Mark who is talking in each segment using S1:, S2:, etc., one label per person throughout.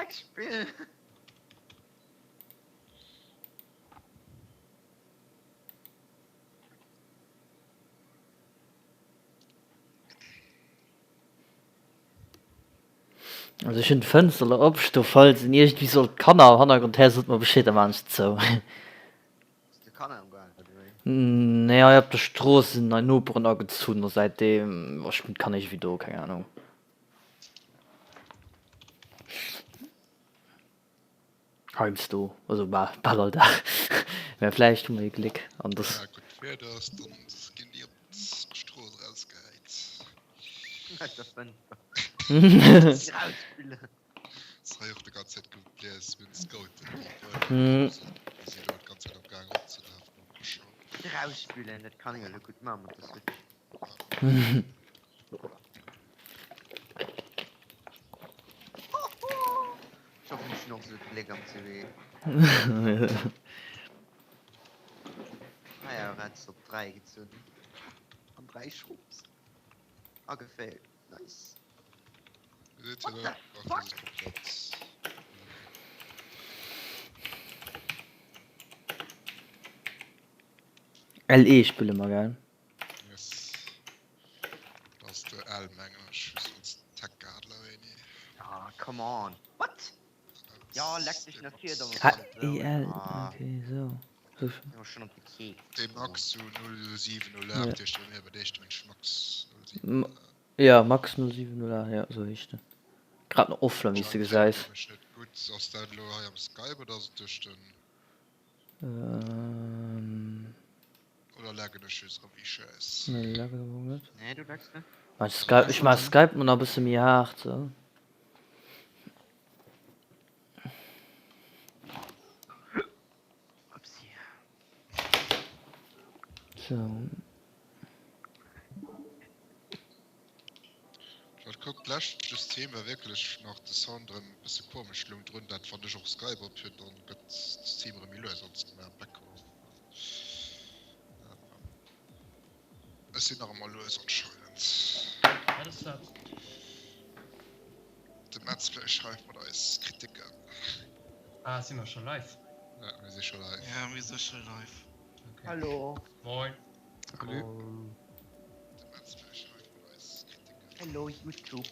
S1: Dreckspill!
S2: Also ech hunn d'Fënster elo opstoen, falls een iergendwéi sollt Kanner am Hannergrond héieren, sot mer Bescheed, da maachen ech zou.
S1: Ass de Kanner am gaang oder wéi?
S2: Nee, hei op der Strooss sinn nei Noperen agezunn a säitdeem, ech hunn d'Kanner iergendwéi do, keng Ahnung. Heiansdo, also bal all Dag. Mä vläicht hu mer jo Gléck an dass.
S3: Wa gutt Wieder ass, dann ginn déi op d'Strooss erausgehäit.
S1: Aus der Fënster. Rausspillen.
S3: Ass hei och de ganz Zäit gebliess mit den Scouten, déi wëll déi sinn do d'ganz Zäit am Gaang eropzelafen am Bëscher.
S1: Rausspillen, dat kann een jo elo gutt maachen mat der Switch. Ech hoffen ech hun och sou Gléck am CW. Ah ja, Reds op 3 gezunn. An 3 Schrubbs. A gefailt. Nice. What the fuck?
S2: LE spille mer, gell?
S3: Yes. Dat ass de L mengen ech, just als Tech Gadler wéini.
S1: Ah, come on. What? Ja, leck dech net vir, domme
S2: Ah, EL, okay, sou. Sou schon.
S1: Jo, schon op de Keks.
S3: Dee Max zu 0708 heescht bei mir, bei dir heescht de mensch Max 0708.
S2: Ja, Max 0708, ja, sou heescht en. Grad nach offline, wéi s de gesäis.
S3: Mech net gutt. Ass dat elo hei am Skype oder ass et duerch den.
S2: Ähm.
S3: Oder laggen ech just erëm wéi Schäiss?
S2: Nee, du laggs awer net.
S1: Nee, du laggs net.
S2: Mein Skype, ech maache Skype mol nach e bësse méi haart, sou.
S1: Upsi.
S2: Sou.
S3: Ech kuck d'lescht System war wierklech nach de Sound erëm e bësse komesch, loung drun dat wann ech och Skype op hunn, dann gëtt d'System erëm méi lues als am Background. Ech sinn nach ëmmer lues anscheinend.
S4: Wat ass dat?
S3: De Metzler schreift mat eis Kritiken.
S4: Ah, si mer scho live?
S3: Ja, mir si scho live.
S5: Ja, mir si scho live.
S4: Okay.
S1: Hallo.
S4: Moin.
S3: Salut. De Metzler schreift mat eis Kritiken.
S1: Hello YouTube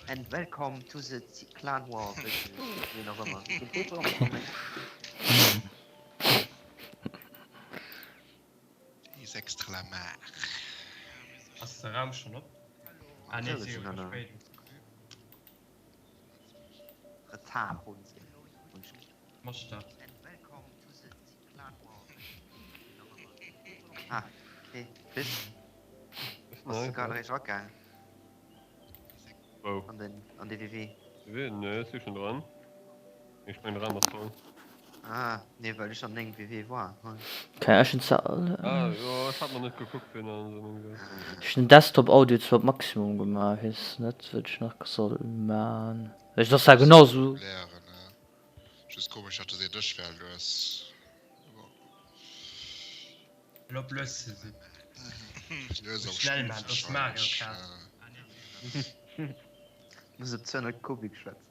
S1: and welcome to the Clan War, wéi och ëmmer.
S3: Is extra la mar.
S4: Ass de Raum schon op? Ah nee, si jo Verspéidung.
S1: Retard hunn se.
S4: Mach dat.
S1: Ah, okay. Chris? Bass du grad eréischt eragaangen?
S6: Wou?
S1: An den, an de WW.
S6: WW? Nee, ech si schon dran. Ech mengen de Raum ass voll.
S1: Ah, nee, well ech an dengem WW war.
S2: Keng ech hunn zwar all.
S6: Ah jo, ech hat nach net gekuckt wien an sengem WW ass.
S2: Ech hunn den Desktop Audio zwar op Maximum gemaach, weess net wat ech nach soll maan. Ech ass zwar genau sou.
S3: Léieren, ne? Just komesch dat du seet ech wär lues.
S4: Elo op lues ze sinn.
S3: Lues am
S4: Schnell
S3: Spill
S4: man, dat ass Mario Kart.
S3: wahrscheinlech.
S1: Muss op 200 Kubik schwätzen.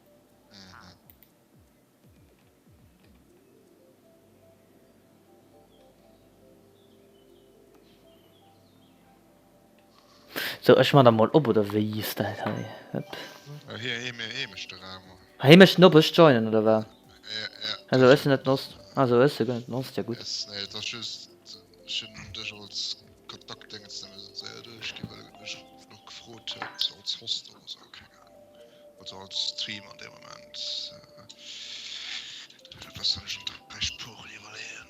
S2: Sou, ech man da mol op, oder wéi ass dat hei? Hëpp.
S3: Hie hie mécht de Raum.
S2: Hie mécht en op, ech joinen, oder wat?
S3: Ja, ja.
S2: Also ech sinn net den Host. Also ech si guer net den Host, ja gutt.
S3: Yes, nee, et ass just, ech hunn dech als Kontaktdéngens nëmme séier duerchginn, well et mech och gefrot huet als Host oder sou, keng Ahnung. Also als Streamer an deem Moment. Dat ass dann ech an 3 Spuren iwwerleeën.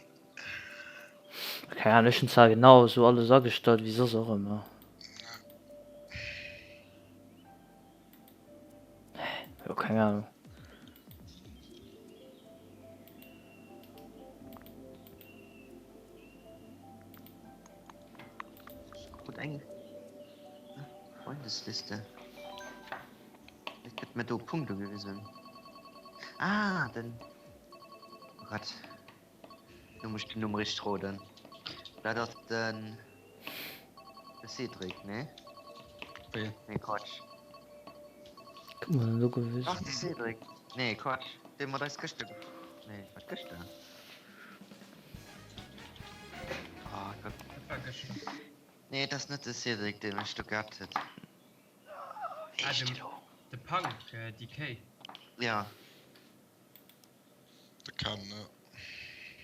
S2: Keng Ahnung, ech hunn zwar genau esou alles agestallt wéi soss och ëmmer. Jo, keng Ahnung.
S1: Krut eng Freundesliste. Et gëtt mir do Punkt ugewisen. Ah, den. Oh Gott. Lo muss ech den Numm richteg roden. Dat ass den. De Cédric, nee?
S6: Wéi?
S1: Nee, Quatsch.
S2: Guck mal, lo gewisen.
S1: Dach, de Cédric. Nee, Quatsch. Dee mat eis gëschter ge. Nee, wat gëschter? Oh Gott.
S4: Dat war gëschter.
S1: Nee, et ass net de Cédric, dee mech do gehabt huet.
S4: Ah, de, de Punk, DK.
S1: Ja.
S3: De Ken, ja.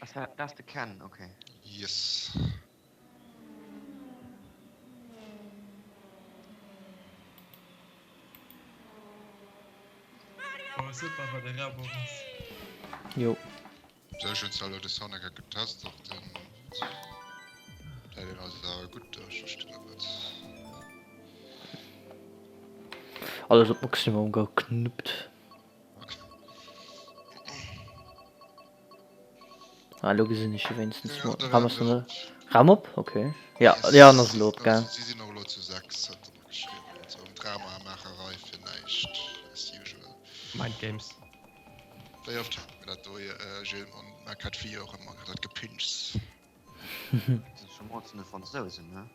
S1: Ass dat, dat ass de Ken, okay.
S3: Yes.
S4: Oh super wat e Rabo ass.
S2: Jo.
S3: Sehr schön Zelda de Sonic hat getest och den den ass awer gutt ech verstinn dat net.
S2: Alles op Maximum geknuppt. Ah, lo gesinn ech wéinstens
S3: Ja,
S2: mol.
S3: da
S2: Ram ass
S3: wären
S2: noch Ram op? Okay. Ja, ja, an ass elo op, gell?
S3: Si sinn och elo zu 6, hat der geschriwwen. Also um Dramamaacherei fir näischt, as usual.
S4: Mind Games.
S3: Wéi oft hat mir dat do, Gilles, an Mac hat 4 och ëmmer dat Gepinschs.
S1: Dat sinn scho mol zu de Fransousen, ne?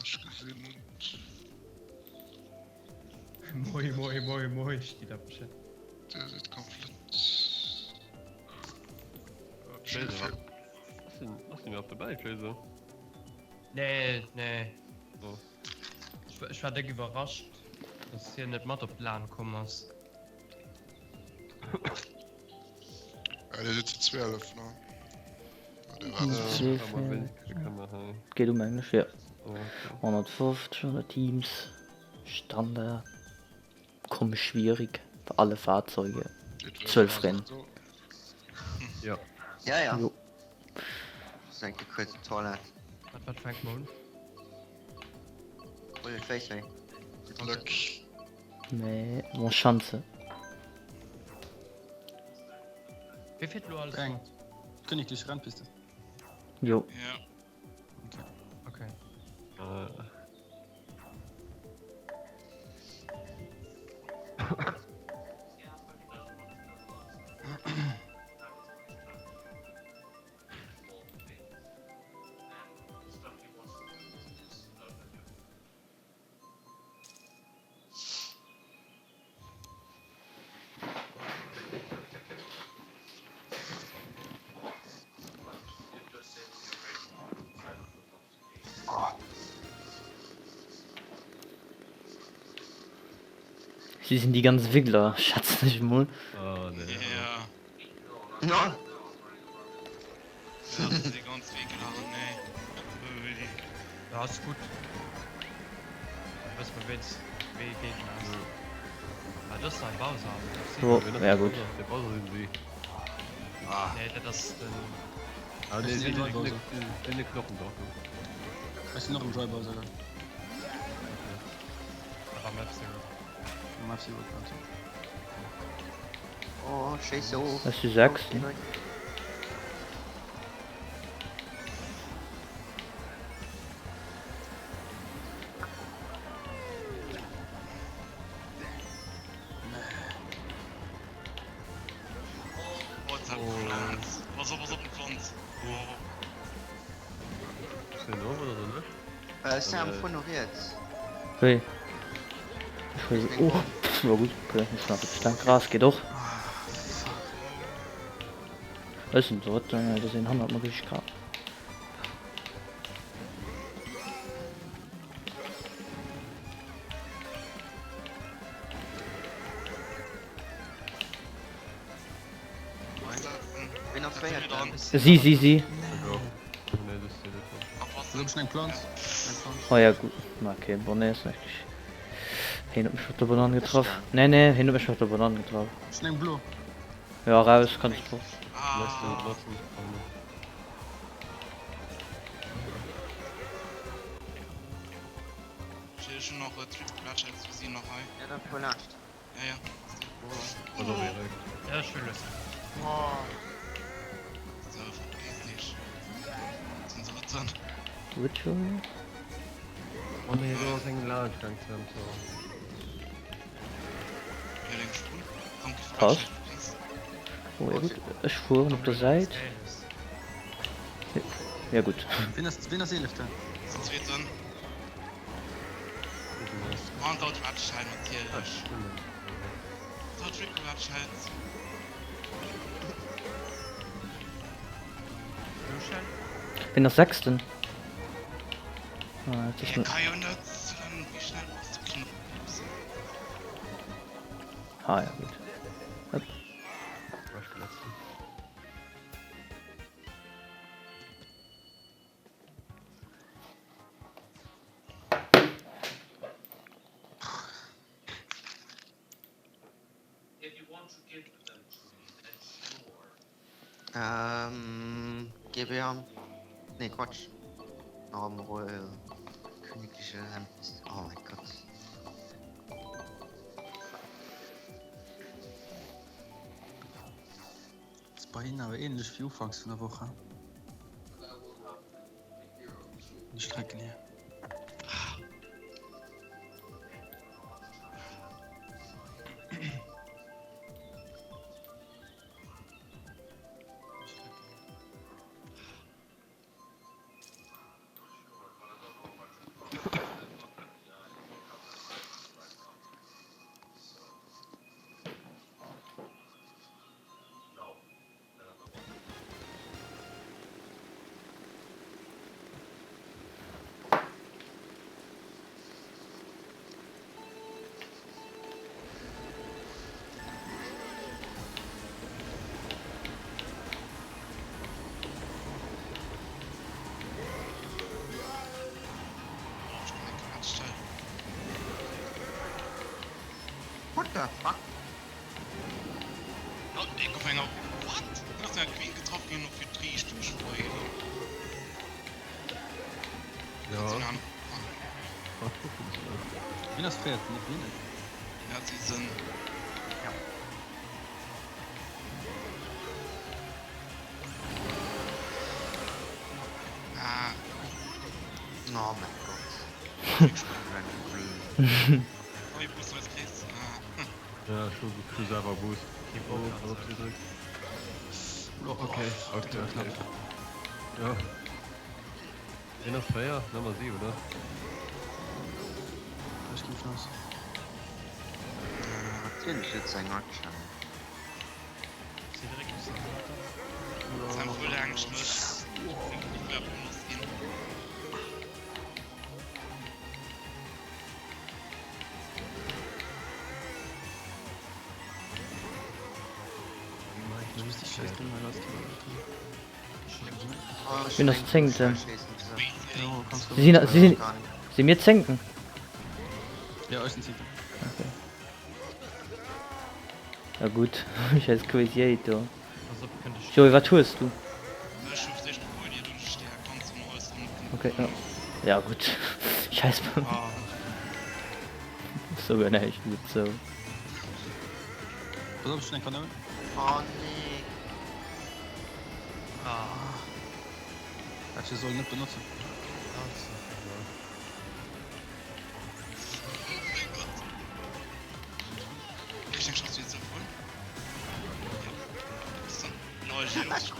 S3: Ech gesinn.
S4: Moi moi moi moi steet am Chat.
S3: Dir sidd komplett.
S6: Ass den iwwerhaapt dobäi, Jason?
S4: Nee, nee.
S6: Oh.
S4: Ech war déck iwwerrascht, dass hien net mat op d'LAN komm ass.
S3: Ja, dir sidd zu 12, ne?
S2: Geet um Englesch, jo. 150 oder Teams, Standard, komm schwierig für alle Fahrzeuge. 12 Rennen.
S6: Ja.
S1: Ja, ja.
S2: Jo.
S1: Muss eng Kéier kuerz op d'Toilette.
S4: Wat, wat fänkt mer un?
S1: Hol den Face wéi.
S3: Glück.
S2: Nee, bon Chance.
S4: Wie fiert lo alles
S5: Eng.
S4: mat?
S5: Königlich Rennpiste.
S2: Jo.
S7: Ja.
S4: Okay.
S6: Äh.
S2: Si sinn déi ganz Wiggler, schätzen ech mol.
S6: Oh nee.
S7: Ja.
S1: No.
S7: Ja, das sind die ganz Wiggler, nee.
S4: Ja, ass gutt. Da wësse mer wéinst wéi ee Géigner ass. Ah, dat ass dei Bowser am Prinzip.
S2: Jo, ja gutt.
S6: De Bowser sinn si.
S7: Ah.
S4: Nee, dat ass den.
S6: Ah nee,
S5: Ech sinn
S6: sinn
S5: den Dry Bowser.
S6: sinn de Knochen do.
S5: Ech sinn och am Dry Bowser.
S4: Dat am F-Zero.
S5: Am F-Zero quasi.
S1: Oh, Scheiße. Oh.
S2: Ech si 6.
S7: Oh, jetzt hat Pflanz. Pass op, pass op, Pflanz. Oh.
S6: Ass deen do oder net?
S1: Äh, Sam, fuer no riets.
S2: Wéi? Ech weess et. Oh, pff, jo gutt, okay, ech schnappe de Stank Gras, geet och. Ech sinn drëtt, dat ass een hannert mer gesi grad.
S1: Wien ass véiert dann?
S2: Si, si, si.
S6: Nee, dat ass net.
S5: Pass op, ech hunn eng Planz. Eng Planz.
S2: Oh ja gutt, okay, bon nee ass näischt gesch. Heen huet mech mat der Banann getraff. Nee nee, heen huet mech mat der Banann getraff.
S5: Ech hunn eng blo.
S2: Ja raus kanns du.
S7: Ech hunn och Triple Ratchet, si nach hei.
S1: Ja dann fuer laanscht.
S7: Ja, ja.
S6: Pass op, Erik.
S4: Ja, ech will es.
S7: So, verpiss dich. Sind sie drin?
S2: Gutt Joey.
S6: Oh nee, do ass eng laanscht gaang zu Emsau.
S7: Ja, den Sprung. Danke,
S2: Passt. Oh ja gutt, ech fueren op der Säit. Ja gutt.
S5: Wien ass, wien ass Eeleften?
S7: Sind zweiten. An dort Ratschein natierlech. So Triple Ratschein.
S2: Wien ass Sechsten? Ah, jetzt ist
S7: Kann jo net wéi schnell ass de Knopf.
S2: Ah ja gutt. Hopp.
S1: Ähm, GBA. Nee, Quatsch. Nach am Royal Königliche Hemd. Oh mein Gott.
S5: Ass bei hinnen awer ähnlech wéi ufanks vun der Woch, he? Vun de Strecken hier.
S1: What the fuck?
S5: Wien ass véierten? Net wien?
S7: Ja, si sinn.
S1: Ja.
S7: Ah.
S1: Oh mein Gott. Random Green.
S7: Oh, Boost als Chris. Ah.
S6: Ja, ech hu hu selwer Boost. Oh, pass op, Cédric. Okay, okay, okay. Ja. Wien ass 4? Nummer 7, oder?
S5: Ech ginn vun aus.
S1: Natierlech huet se eng Action.
S4: Cédric, bist du Zweiter?
S7: Sam wollt eigentlich nicht. Ich wär bonus ginn.
S2: Wien ass Zéngten? Si sinn, si sinn, si mir Zéngten?
S5: Ja, ech sinn Zéngten.
S2: Okay. Ja gutt, ech heiss Crazy 8 do. Joey, wat hues du? Okay, ja. Ja gutt, scheiß So guer näischt gutt sou.
S5: Pass op, ech hunn eng Kanoun.
S1: Oh nee.
S4: Ah.
S5: Hätt ech sollen net benotzen.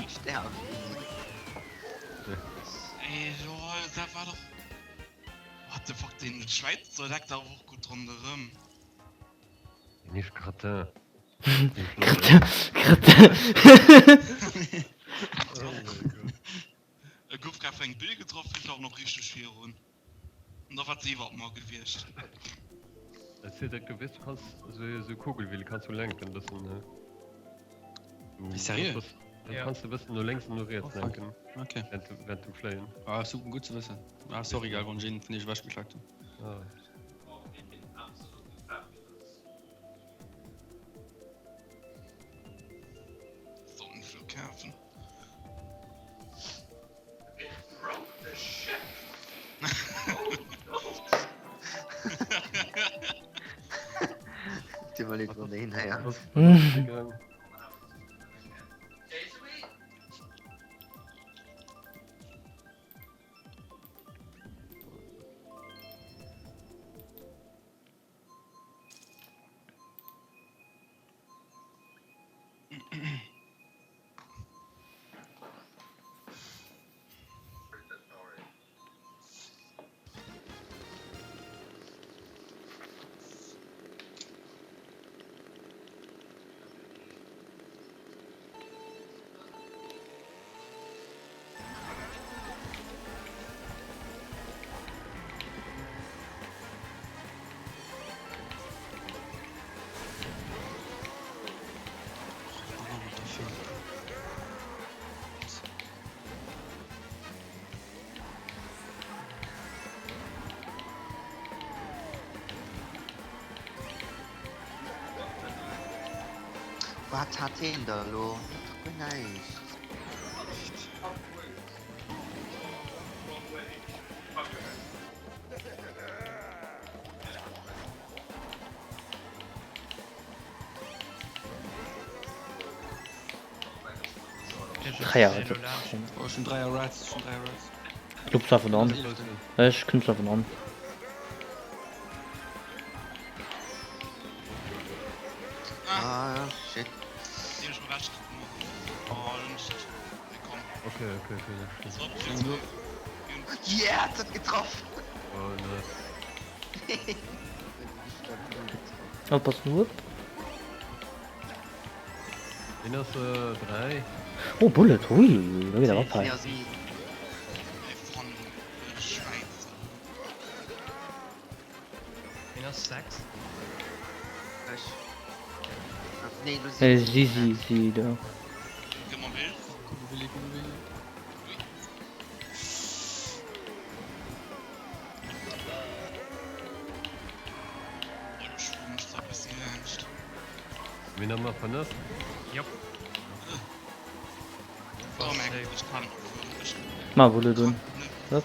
S1: Sterben.
S7: Ey, lol, dat war doch. What the fuck, den Schweizer leckt awer och gutt ronderëm.
S6: Nicht Gratin.
S2: Gratin, Gratin.
S6: Oh mein Gott.
S7: E gouf grad vun engem Bill getroff, flitt awer nach richteg virun. An da war et iwwert mer gewiescht.
S6: Cédric, du weess, du kanns esou Kugelwill kanns du lenken, bëssen, ne?
S5: Wéi, seriö?
S6: Dann kanns de bëssen no lénks an no riets
S5: Oh, fuck.
S6: lenken
S5: Okay.
S6: während dem, während dem Fléien.
S5: Ah, super, gutt ze wëssen. Ah, sorry, gell, wann ech een vun iech ewechgeklackt hunn.
S6: Ah.
S7: Sonnenflughafen.
S1: Dir mer leed, wann der een héiert.
S6: Was was ass gegangen?
S1: Wat hat heen da elo? Dat ass guer näischt.
S5: Oh, schon 3 Rats, schon 3 Rats.
S2: Loops einfach an. Ech kënnt einfach an.
S1: Ah, shit.
S6: Okay, okay, okay.
S1: Yeah, het huet getraff!
S6: Oh, nice.
S2: Oppassen, wupp.
S6: Een ass 3.
S2: Oh Bullet, hui, da geet awer ab hei.
S4: Een ass 6.
S2: Nee, si si si do.
S6: Wien hat nach vernësst?
S4: Jop.
S2: Ma Bullet un. Hopp.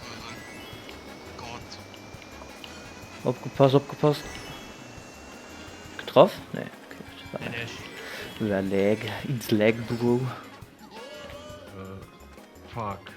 S2: Opgepasst, opgepasst. Getraff? Nee, okay.
S4: Nee, nee.
S2: War Lag. It's lag, bro.
S6: Äh, fuck.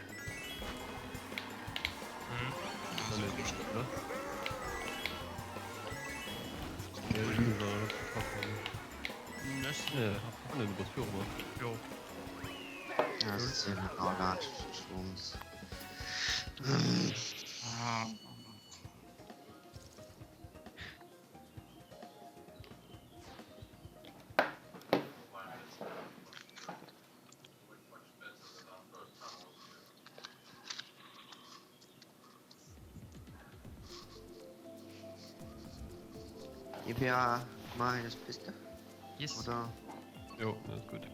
S1: EPA minus Piste?
S4: Yes.
S1: Oder?
S6: Jo, dat ass gutt.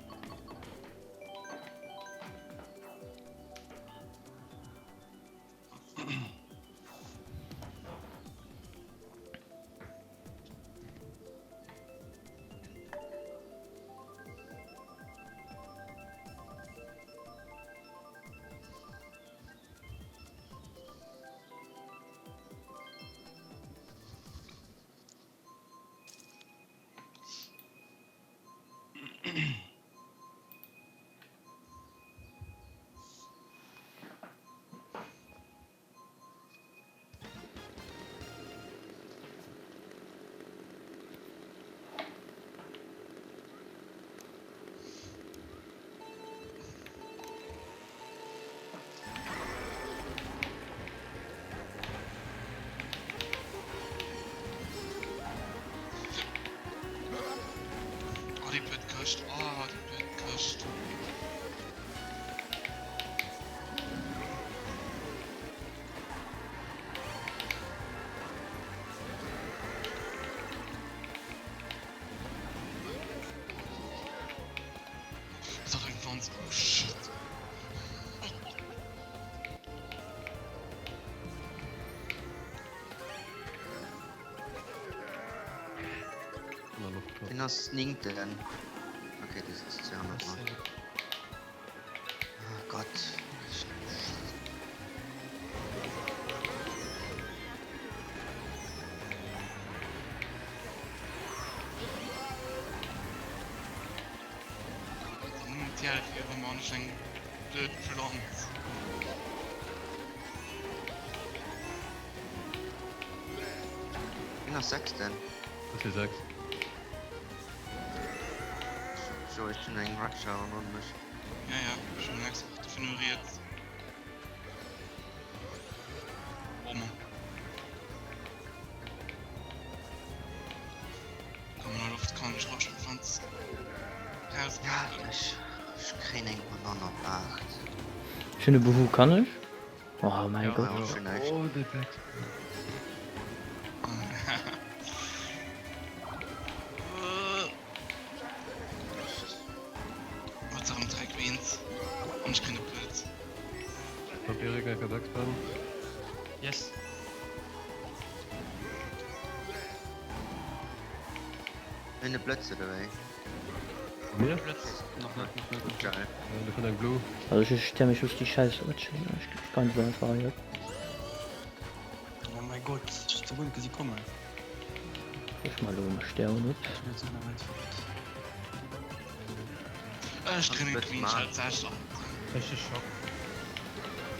S7: Pflanz. Oh shit.
S1: Wien ass néngten? Okay, du sitz 200 Mann. Oh Gott.
S7: Eng blöd Pflanz.
S1: Wien ass sechsten?
S6: Ech si 6.
S1: So, ech hunn eng Raksha ronderëm mech.
S7: Ja, ja, ech hunn eng och dovun no riets. Oh Mann. Komm an der Loft kann ech rasch Pflanz raus.
S1: Ja, ech, ech kréien eng Banann op 8.
S2: Ech hunn e Buhu, kann ech? Oh mäi
S4: Ja.
S2: Gott.
S1: Ja, ech hunn näischt.
S6: Oh, de Backspin.
S7: Wat erëm 3 Queens an ech kréien e Blëtz.
S6: Op Erik eng Kéier Backspin.
S4: Yes.
S1: Hunn e Blëtz oder wéi?
S6: Mir?
S4: Blëtz.
S5: Nach net, nach net.
S1: Geil.
S6: Ja, do kënnt eng Blue.
S2: Also ech stelle mech just déi Scheiß ech kann se einfach hei op.
S5: Oh mäi Gott, ech hu guer net gesi kommen.
S2: Ech mal lo mech Stern op.
S5: Ech bin jetzt net méi wäit fort.
S7: Ech kréien e Queen Shell sécher.
S4: Richteg Schock.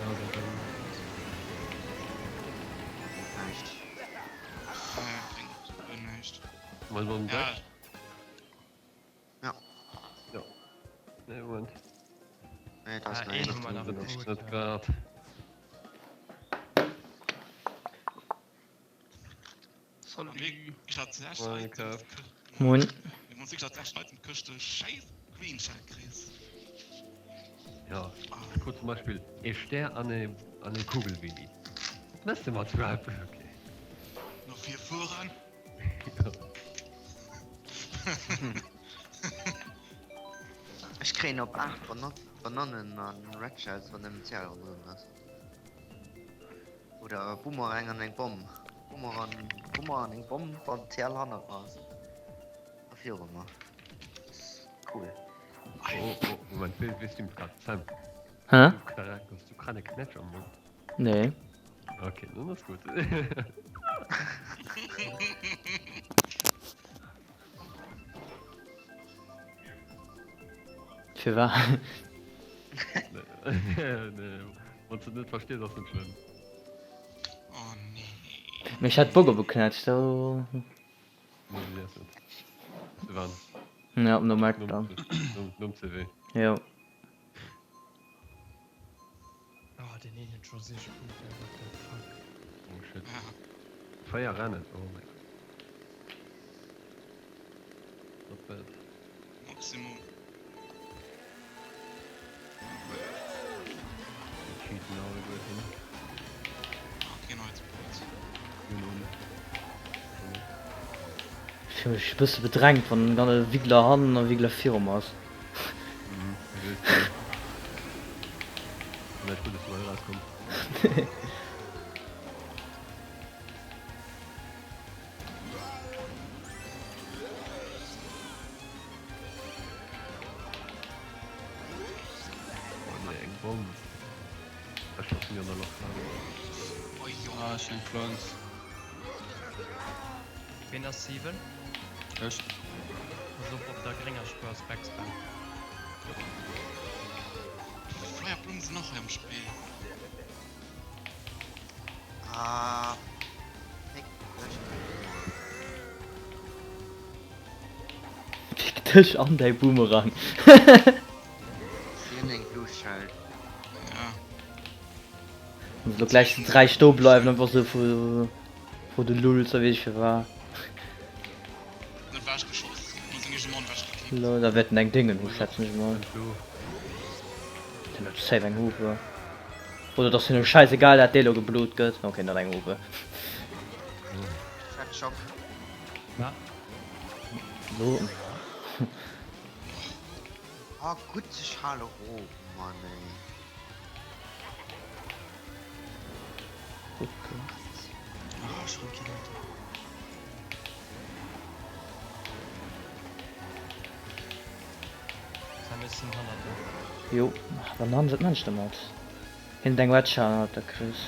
S6: Ja, dat war
S1: Näischt.
S7: Äh, bréngt guer näischt.
S6: Mal beim
S7: Ja.
S6: Deck.
S1: Ja.
S6: Ja. Nee, Moment.
S1: Nee, da ass
S4: Ah,
S1: näischt.
S4: een hu mer nach
S6: Net,
S4: geholt,
S6: net
S4: ja.
S6: grad.
S2: Moin.
S6: Ja, ech krut zum Beispill ee Stär an ee an ee Kugelwilli. Wat mëss de mat Rap? Okay.
S7: No vir fueren.
S1: Ech kréien op 8 Banannen an Red Shells wann nëmmen CL ronderëm ass. Oder e Boomerang an eng Bomm. Boomerang, Boomerang an eng Bomm, wann TL hannert mer ass. A viru mer. Cool.
S6: Oh, oh, Moment, wéi wéi streamt grad? Sam,
S2: Hä?
S6: du grad, hues du grad e Knätsch am Mond?
S2: Nee.
S6: Okay, dann ass gutt.
S2: Firwat?
S6: Nee, wann s de et net verstees, ass net schlëmm.
S7: Oh nee.
S2: Mee ech hat Bock op e Knätsch, do.
S6: Nee, du däerfs net. Se waren
S2: Ja, nom Eck
S6: nom,
S2: dann.
S6: nom, nom CW.
S2: Jo.
S4: Oh, deen een huet scho 7 Punkte, what the fuck.
S6: Oh shit. 4 Rennen, oh mein Gott. Not bad.
S7: Maximum.
S6: Die cheaten alleguerten.
S7: Ah, keen Holzbrot.
S6: Genau.
S2: Ech fille mech e bësse bedrängt, wann dann e Wiggler hannen a Wiggler virum ass.
S6: Mhm, wéi sees du? Näischt Guddes dobäi erauskomm. Oh nee, eng Bomm. Ech loosse mir an der Loft halen.
S7: Oh jo.
S5: Ah, ech eng Pflanz.
S4: Ween ass 7?
S5: Ech.
S4: Pass op, op der grénger Spuer ass Backspin.
S7: Feuerblumen sinn och hei am Spill.
S1: Ah, fick dech däi Boomerang.
S2: Fick dech an däi Boomerang.
S1: Si hunn eng Blue Shell.
S7: Ja.
S2: Wann se lo gläich zu 3 stoe bleiwen, einfach sou vu vu de Lulz a weess ech firwat.
S7: Net wech geschoss, no seng eege Mann wech gekickt.
S2: Lo da wäerten eng Déngen hu schätzen ech mol. Den huet safe eng Hupe. Oder et ass hinne scheißegal dat dee lo geblut gëtt. Ok, net eng Hupe.
S1: Fett Schock.
S4: Na?
S2: Lo.
S1: Oh gutt, ech hale erof, Mann ey.
S5: Ah, ech hunn keen Auto.
S4: Sam, ech sinn hannert der.
S2: Jo, wann dann, wat man ech dermat? Hien huet eng Red Shell hannert der Chris.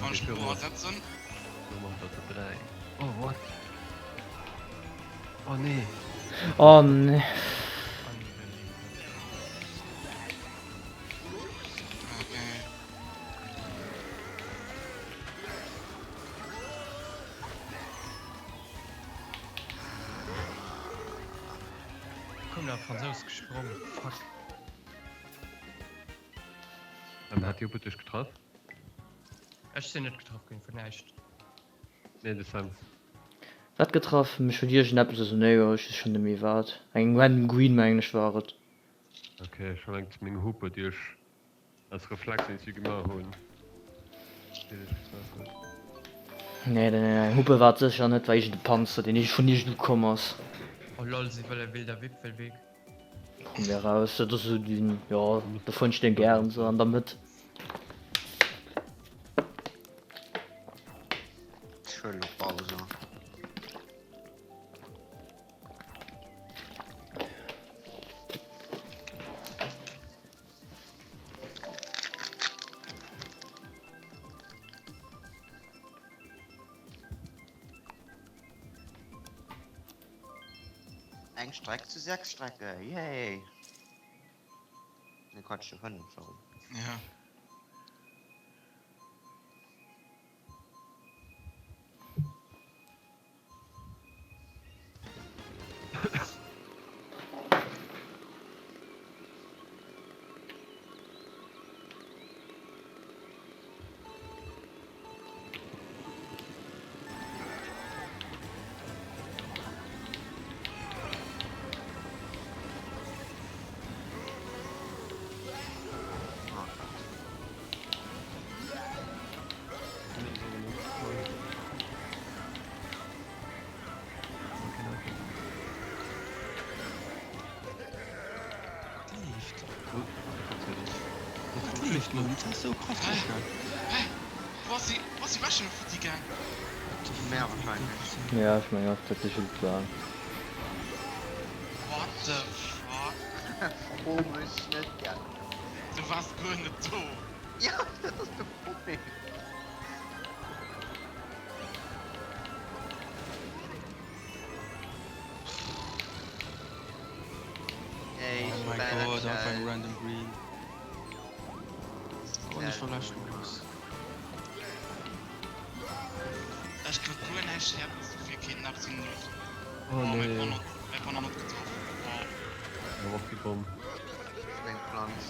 S7: Kann ech Bo ersetzen?
S6: Oh what? Oh nee.
S2: Oh nee.
S7: Okay.
S4: Komm da Fransous gesprong, fuck.
S6: An hat Joppe dech getraff?
S4: Ech sinn net getraff ginn vun näischt.
S6: Nee de Sam.
S2: Wat getraff? Mech huet iergendeppes ausernéigeholl, ech weess schonn net méi wat. Eng random green mengen ech war et.
S6: Ok, ech hunn eng meng Hupe déi ech aus Reflex iergendwéi gemaach hunn, déi dech getraff huet.
S2: Nee nee eng Hupe war et sécher net, war iergend e Panzer deen vun iergendwou komm ass.
S4: Oh lol, si wëll e wilder Wipfelweg.
S2: Komm mir raus, dat ass esou deen, jo do fueren ech deen gären esou an der Mëtt.
S1: Ech huelen och Bowser. Eng Streck zu 6 Strecke, yay! Ne Quatsch, zu 5, sorry.
S7: Ja.
S2: Ja ech mengen och dat si just war.
S7: What the fuck?
S1: Fro mech net, gell.
S7: Du wars guer net do.
S1: Jo, dat ass de Problem. Hey,
S5: Oh my god, einfach eng random green. Oh, nicht verläscht los.
S7: Ech krut guer näischt Häerz dofir keen Napp sinn net.
S6: Oh
S7: Oh,
S6: nee.
S7: mäi Banner net getroff. Wow.
S6: Awer och déi Bomm.
S1: Eng Pflanz.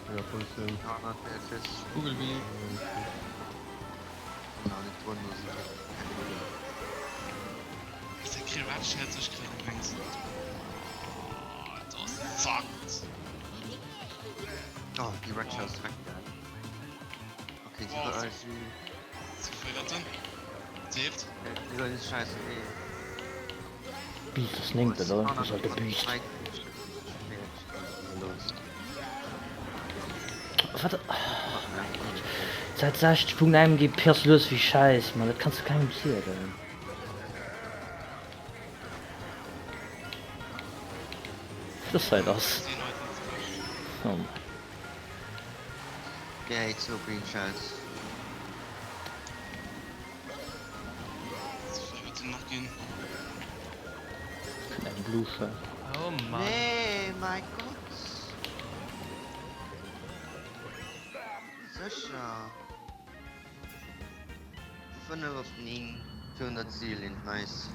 S6: Ja, Positioun.
S1: Ja, natierlech.
S5: Google Willy.
S1: Genau, net drun, do sinn keng Kugelen.
S7: Der Krevatsch hält sech grad am längsten. Oh, das zackt.
S1: Oh, déi Red Shell ass dreckig, gell? Okay, sie
S7: Oh,
S1: äh, sie
S7: Sie verliert den. Sie hilft.
S1: Die sollen nicht scheiße, nee.
S2: Biest ass néngte, oder? Das ass de Biest. Wat? Oh mein Gott. Seit 60 Punkten MG Piers lues wéi Scheiß, Mann, dat kanns du kengem zielen. Was sei das? Oh mein.
S1: Okay, zu Green Shells.
S7: Noch gehen.
S2: Eng Blue Shell.
S4: Oh Mann.
S1: Nee, mein Gott. Sécher. 5 op 9 virun der Zillinn, nice.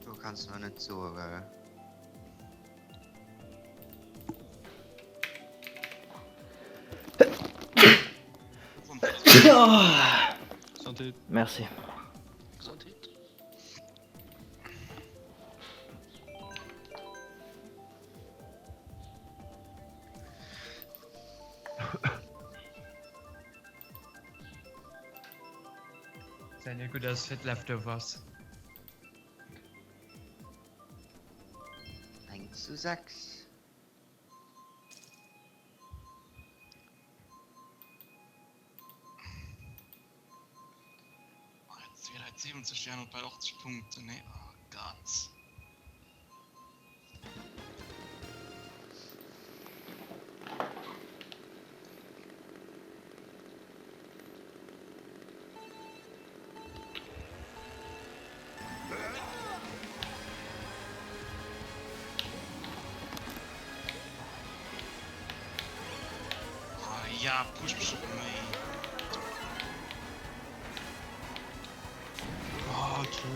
S1: Du kanns mer net soe well.
S5: Santé.
S4: Gesäit net gutt aus fir d'Leftovers.
S1: Eng zu 6.
S7: Oh, 270 wären och bei 80 Punkten, nee? Oh Gott. Ah, ja, push mech och méi.
S6: Oh, tschö.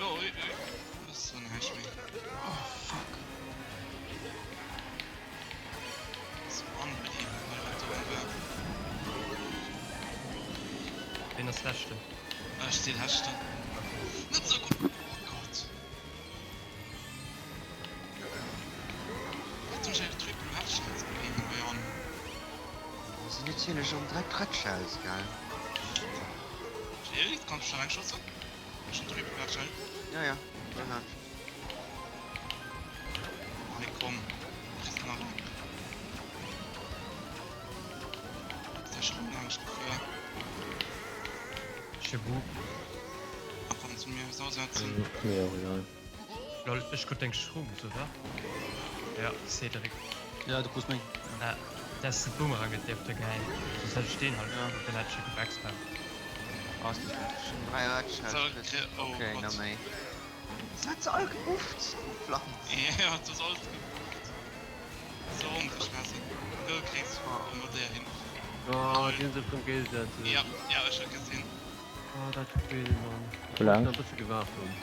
S7: Oh, ui, ui. Das war näischt méi.
S6: Oh, fuck.
S7: So unbelievable, wat do war.
S4: Ween ass leschten?
S7: Ech si leschten. Net sou gutt. Oh Gott. Wat hunn ech eng Triple Headshots geginn hei an.
S1: Sinn natierlech erëm 3 Pretschels, gell?
S7: Gilles, kanns du schon eng schossen? Ech hun Triple Headshot.
S1: Ja, ja, go laanscht.
S7: Hei komm, kriss nach eng. Ass der schon laanscht gefuer.
S4: Chebu.
S7: A komm zu mir, sau setzen.
S2: Mir och egal.
S4: Lol, ech krut deng Shrooms, oder? Ja, Cédric.
S5: Ja, du krus meng.
S4: Ja, dass de Boomerang net dierfte geheien, soss hätt ech deen halt ja. Den hätt ech gebackspammt.
S1: Ass nicht gut. Schon 3 Headshots.
S7: So, kri- oh
S1: Okay,
S7: Gott.
S1: na méi. Das hat se all gebufft, du Pflanz.
S7: Ja, du sollst gebufft. So ongeschmessen. Du kriegst ëmmer der hin.
S6: Oh, déi hunn sech rëm géigesäiteg.
S7: Ja, ja, ech hu gesinn.
S6: Oh, dat Spill, Mann.
S2: Wou laang?
S6: Ech muss nach e bësse gewaart hunn.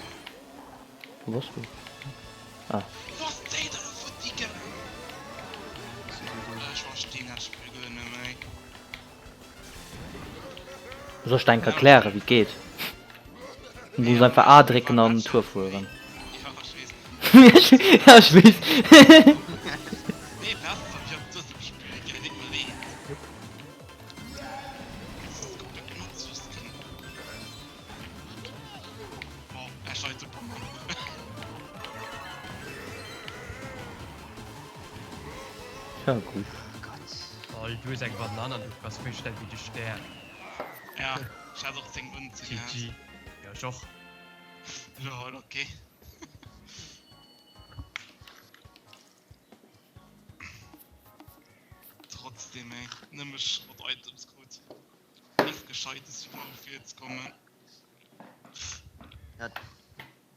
S2: Wou bass du? Ah.
S7: Was déi da lo futti ginn. Ech verstinn dat Spill guer net méi.
S2: Soll ech der enk erklären wéi et geet? Du muss einfach A drécken an Tour fueren.
S7: Ja, ech weess.
S2: Ja, ech weess.
S7: Nee, besser, ech hab dësem Spill gär net méi leed.
S2: Ja gutt.
S4: Lol, du hues eng Banann an du bass méi schnell wéi de Stär.
S7: Ja, ech hat och 10 Münzen gehat.
S4: GG. Ja, ech och.
S7: Lol, okay. Trotzdem ey, nëmme Schrott-Items krut. Nix gescheites fir no vir ze kommen.
S1: Ja,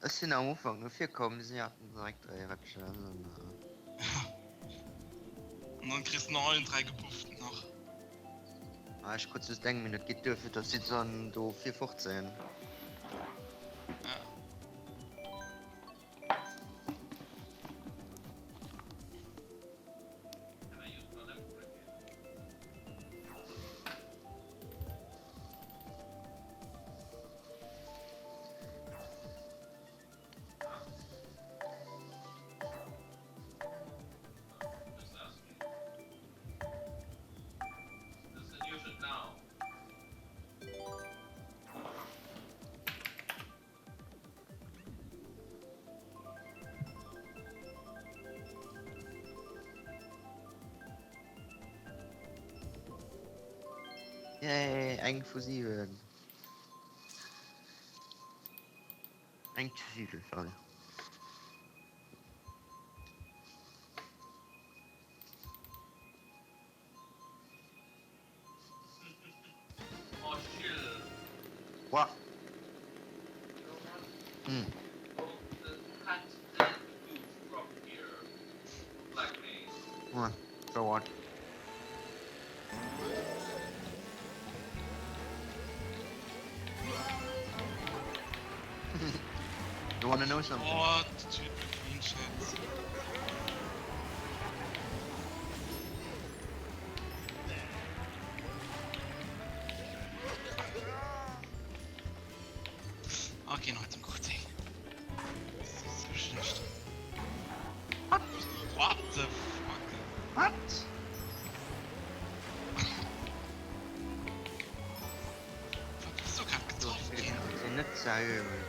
S1: ech sinn am Ufank no vir komm, si haten direkt 3 Rätschen an.
S7: An dann kriss no allen 3 gebufft nach.
S1: Ah, ech krut just eng Minutt, geet duer fir dass si dann do vir fort sinn.
S7: Ja.
S1: Yay, eng vu 7. Eng zu 7, sorry. What? Hm. What? So what? You wanna know something?
S7: Oh, Typ Green Chats. Okay, noch zum Gott, ey. Das ist so schlecht.
S1: What?
S7: What the fuck?
S1: What?
S7: Was?
S1: Sérieux, man.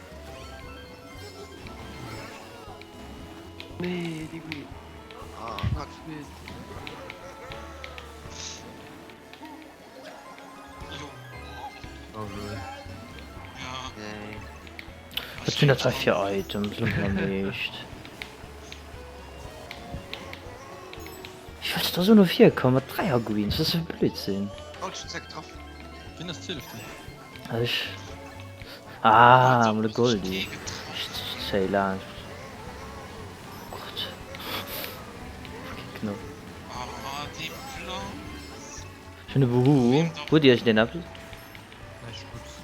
S6: Nee, Digui.
S1: Oh Gott.
S6: Oh lol.
S1: Nee.
S2: Wat sinn dat hei fir Items? Lo mol am Eescht. Wéi wëlls de da sou no vir kommen mat 3 Greens? Wat ass dat fir Blödsinn?
S1: Oh, ech hunn ze getraff.
S5: Wien ass zwieleften?
S2: Ech. Ah, mol e Goldi. Ech zéi laanscht. Oh Gott. Fucking Knopp. Ech hunn e Buhu. Hutt Dir iergendeen eppes?
S4: Näischt Guddes.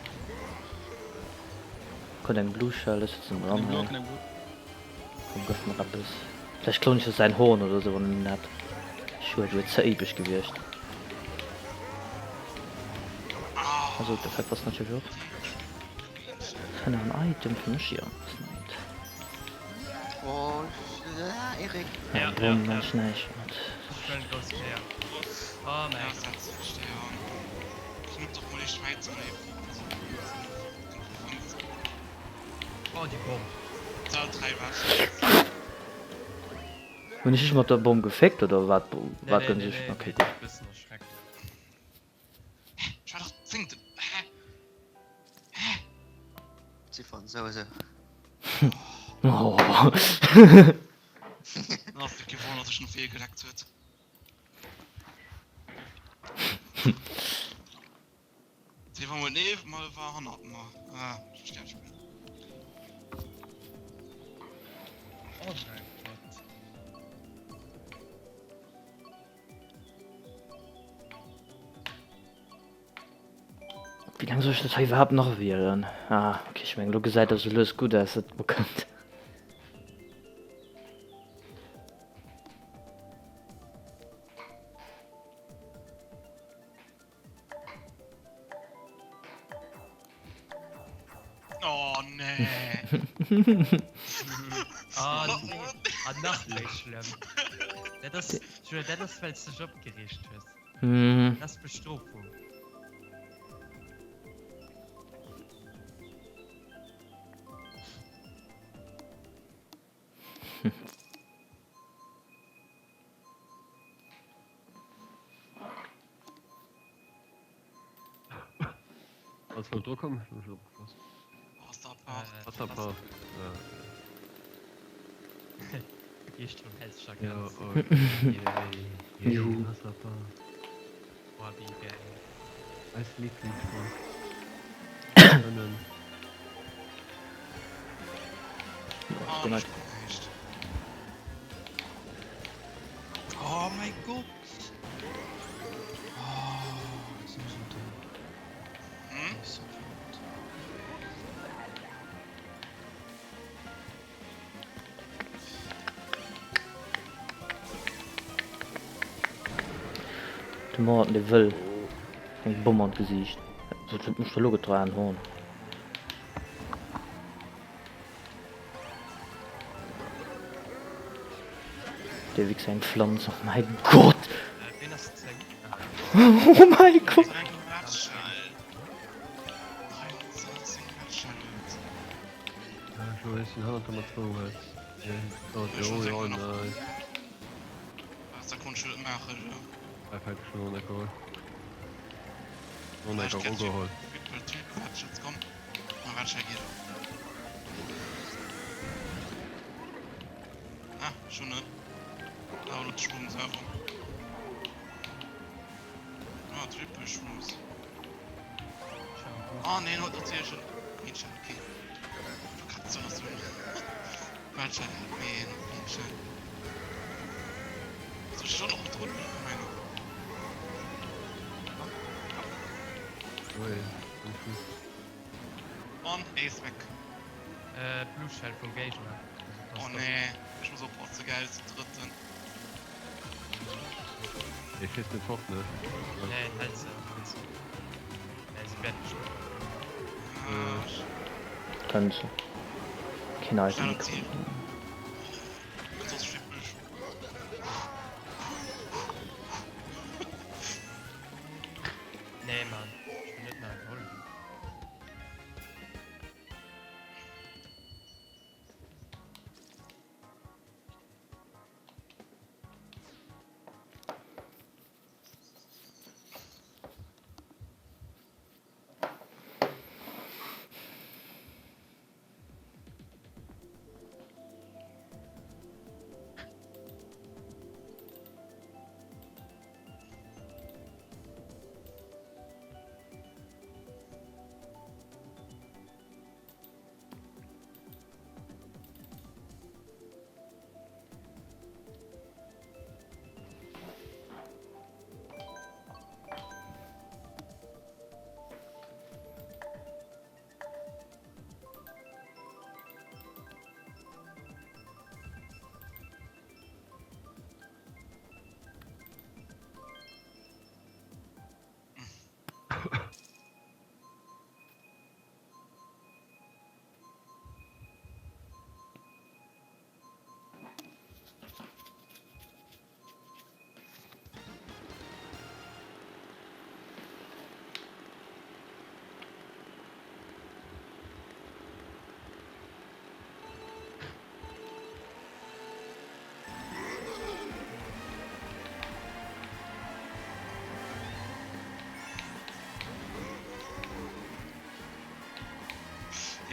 S2: Kommt eng Blue Shell, ech setzen dran
S5: Keng Blo,
S2: hei.
S5: keng Blo.
S2: Komm gëff mer eppes. Vläicht kloun ech jo säin Horn oder sou wann en en hätt. Schued, wier ze éipeg gewiescht. Also de Effekt ass natierlech och. Ass hei nach en Item fir mech? Jo, ass en Item.
S1: Oh, Eric.
S2: Ja, Bomm, mensch näischt mat. Hunn ech dech mat der Bomm geféckt oder wat wat gënn sech? Okay gutt.
S1: Ziffern, sou esou.
S2: Oh. Wéi laang soll ech dat hei iwwerhaapt nach wielen? Ah, okay, ech mengen, elo gesäit dat sou lues gutt aus, dat mer kënnt.
S7: Oh nee.
S4: Ah, nee. Ah, nach méi schlëmm. Dat ass, Jules, dat ass, well s de dech opgereegt hues.
S2: Mhm.
S4: Dat ass Bestrofung.
S6: Ass voll dru komm? Ech hun opgepasst. Wasserpark.
S4: Begeeschterung hält sech a
S6: Ja,
S4: Grenzen.
S6: okay. Yay,
S2: Juhu.
S6: Wasserpark.
S4: Boah, wéi gäil.
S6: Eis Lieblingspark. Kënnen.
S2: Oh, den
S7: Oh mein Gott!
S5: Oh, sinn ech esou domm.
S7: Hm?
S5: Ech sou verrückt.
S2: De Morton dee wëll eng Bomm an d'Gesiicht. Wat huet mech da lo getraen Horn. Dee Wichser eng Pflanz, oh mäi Gott! Oh mäi Gott!
S7: Ah, schon ne? Ah, oder Schwung selber. Ah, Triple Shrooms. Oh nee, haut natierlech en Greenshell, okay. Verkackt so nach so Red Shell, nee, nach Greenshell. Also schon noch drun, meine.
S6: Ui, ganz gut.
S7: An Ace weg.
S4: Äh, Blue Shell vum Géigner.
S7: Oh nee, ech muss oppassen, gell, zum drëtten.
S6: Ech schéiss net fort, ne?
S4: Nee, hält se. Nee, se wäert nicht.
S2: Kënnt se. Keen Item méi kritt.
S4: Nee, Mann, ech will net nach geholl ginn.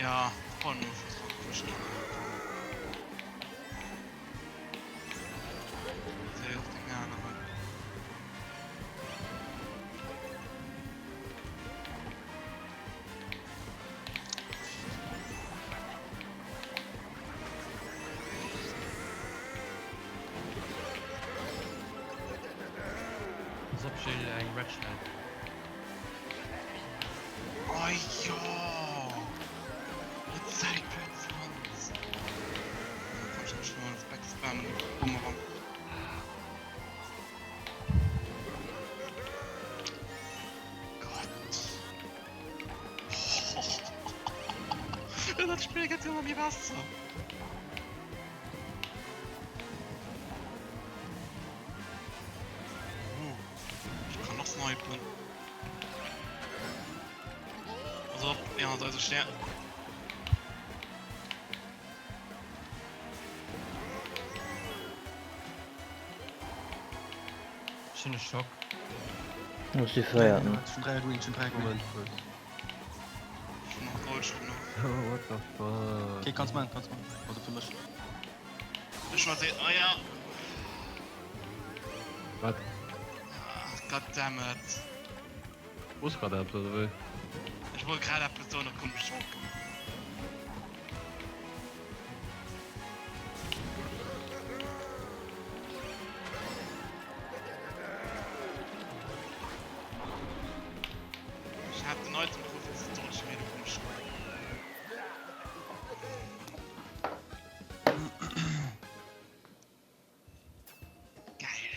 S7: Ja, voll no verstanden.
S4: Pass op Jill, eng Red Shell.
S7: Oh jo! Et Zäit fir 20! Komm schon, schon mal Respekt spammen, Bumerang. Gott! Dat Spill gëtt ëmmer méi besser! Oh, ich kann noch snipen. Also, ja, also schnell.
S4: Ech hunn e Schock.
S2: Wo ass déi véierten?
S5: Schon 3 Green, schon 3 Green.
S6: Moment kurz.
S7: Ich mach Gold schon noch.
S6: Oh, what the fuck?
S5: Okay, kannst machen, kannst machen. Also für mich.
S7: Ich war sehr. Ah ja.
S6: Wat?
S7: Ah, Goddammit.
S6: Muss grad eppes oder wéi?
S7: Ech wollt grad eppes soen, da koum de Schock. Ech hat den Item kritt fir ze dodgen, mee du koum de Schock. Geil.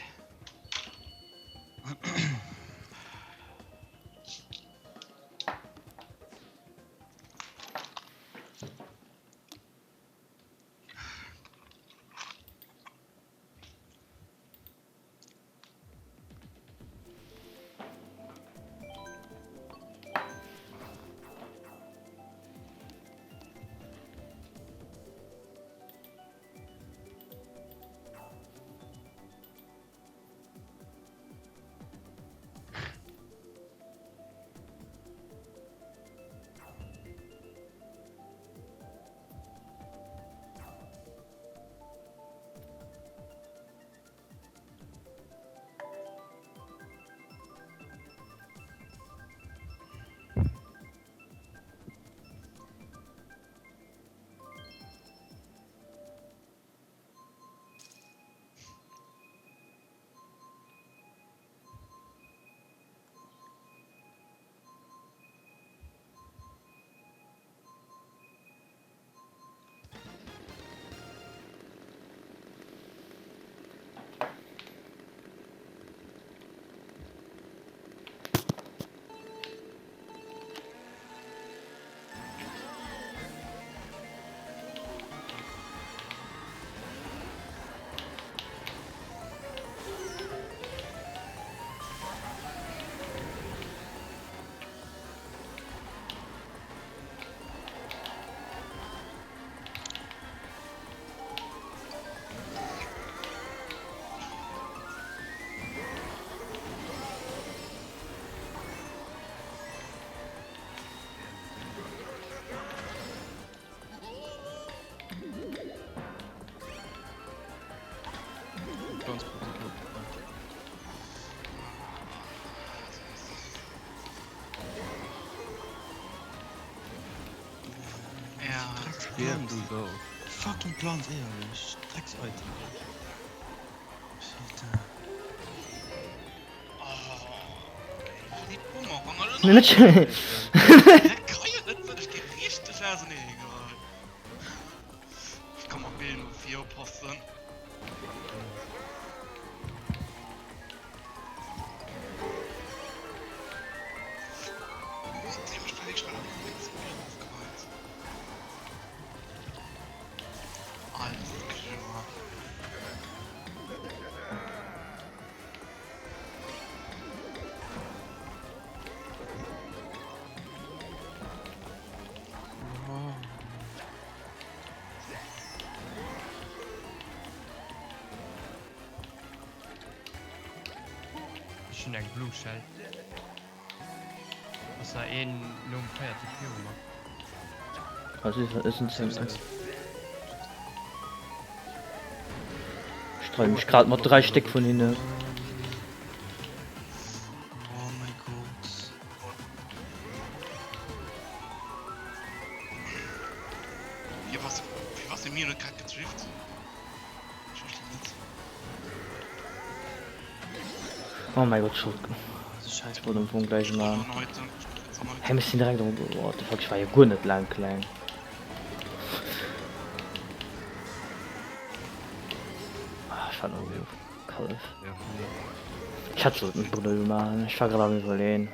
S5: Ganz gut, gut.
S7: Ja.
S6: Wer du Sau.
S5: Fucking Plant, ehrlich. Drecks-Item. Alter.
S7: Oh. Die Bumerang.
S2: Nee, net schön.
S7: Der kann ja net sinn, ech geh richteg auseneen geholl. Ich kann mal Bill no vir oppassen. Alles klar.
S4: Ech hunn eng Blue Shell. Ass da een nom véierte viru mer?
S2: Also ech sinn 10. Ech dreie mech grad mat 3 Stéck vun hinne.
S7: Oh mäi Gott. Fir was de mir huet grad gedrift? Ech verstinn net.
S2: Oh mäi Gott, ech wollt, ech wollt am Fong gläich emol. Hä, mir sinn direkt op, what the fuck, ech war jo guer net laang kleng. Ah, ech war nach esou Kallef. Ech hätt sollten Brëll maachen, ech war grad am iwwerleen.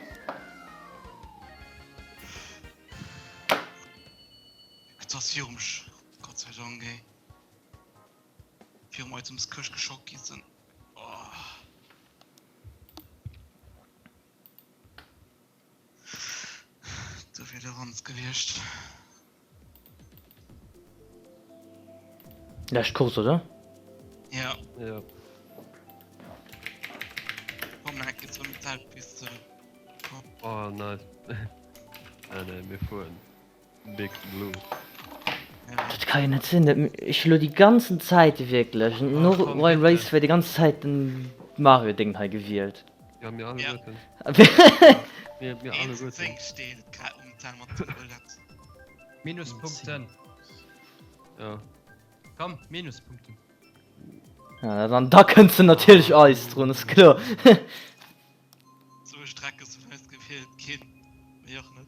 S7: Et ass virum Sch, Gott sei Dank, ey. Virum Itemskëscht geschockt gi sinn. Oh. Do wier de Ranz gewiescht.
S2: Lescht Course, oder?
S7: Ja.
S6: Ja.
S7: Komm, dann geht's um Zeltpiste.
S6: Oh, nice. Ah, nee, mir fueren. Big Blue.
S2: Dat ka jo net sinn, dat ech elo déi ganzen Zäit wierklech no Royal Race wär déi ganz Zäit den Mario Ding hei gewielt.
S6: Ja mir alleguerten. Mir mir alleguerten.
S4: Minuspunkten.
S6: Ja.
S4: Komm, Minuspunkten.
S2: Ja, dann da kënns de natierlech eis drun, ass kloer.
S7: Sou Strecke sou weit gewielt ginn, méi och net.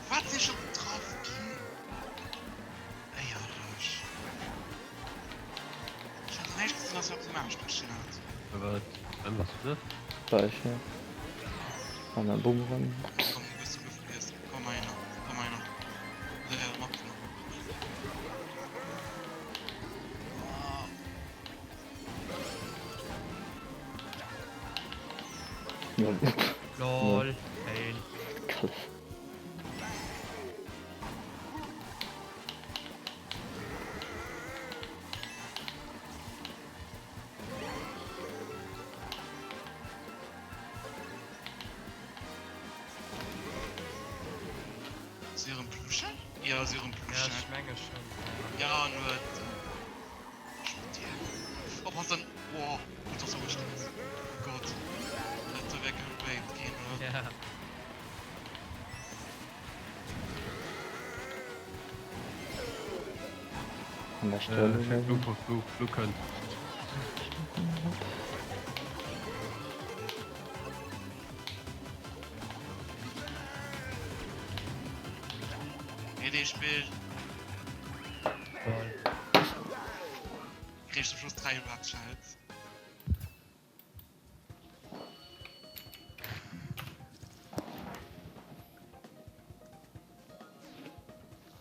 S7: Wat si scho getraff ginn? Éierlech. Ech hat näischt gesinn, dass se op dem Aascht gestinn hat.
S6: Wat? Wat ass dat?
S2: War ech, ja. An der Boomerang.
S7: Komm, du bist gefriess. Komm einer, komm einer. Äh, mach noch. Ah.
S2: Ja.
S4: Lol. Fail.
S2: Kalf.
S7: Si erëm Pluschen? Ja, si erëm
S4: Ja,
S7: Pluschen.
S4: ech menge schon.
S7: Ja, en huet. Oppassen! Oh, dat ass awer Stress. Oh Gott. Dat do wär geraped ginn, oder?
S4: Ja.
S2: An der Stelle.
S6: Äh, Blue, Blue, Blue kënnt.
S7: Nee, dee Spill. Kriegst du Schluss 3 Red Shells.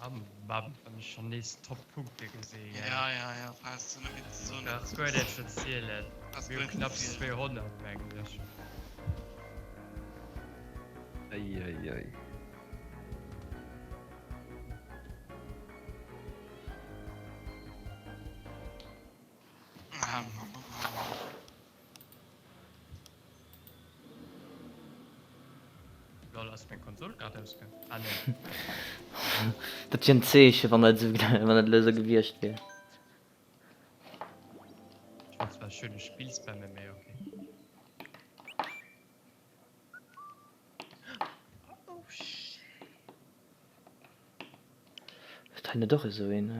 S4: Am Bam, wann ech schon nees Top-Punkte gesinn.
S7: Ja, ja, ja, brauchst du net méi ze soen.
S4: Dat ass guer net ze zielen.
S7: Ass
S4: Mir hu
S7: guer net ze
S4: knapp
S7: zielen.
S4: 200, mengen ech.
S6: Ei, ei, ei.
S7: Ah, Mann, Mann, Mann.
S4: Lol, ass meng Konsol grad ausgaang? Ah nee.
S2: Dat wier en Zeechen, wann dat esou, wann dat elo esou gewiescht wier.
S4: Ech wollt zwar schön e Spill spammen, mee okay.
S2: Huet hei net och esou een?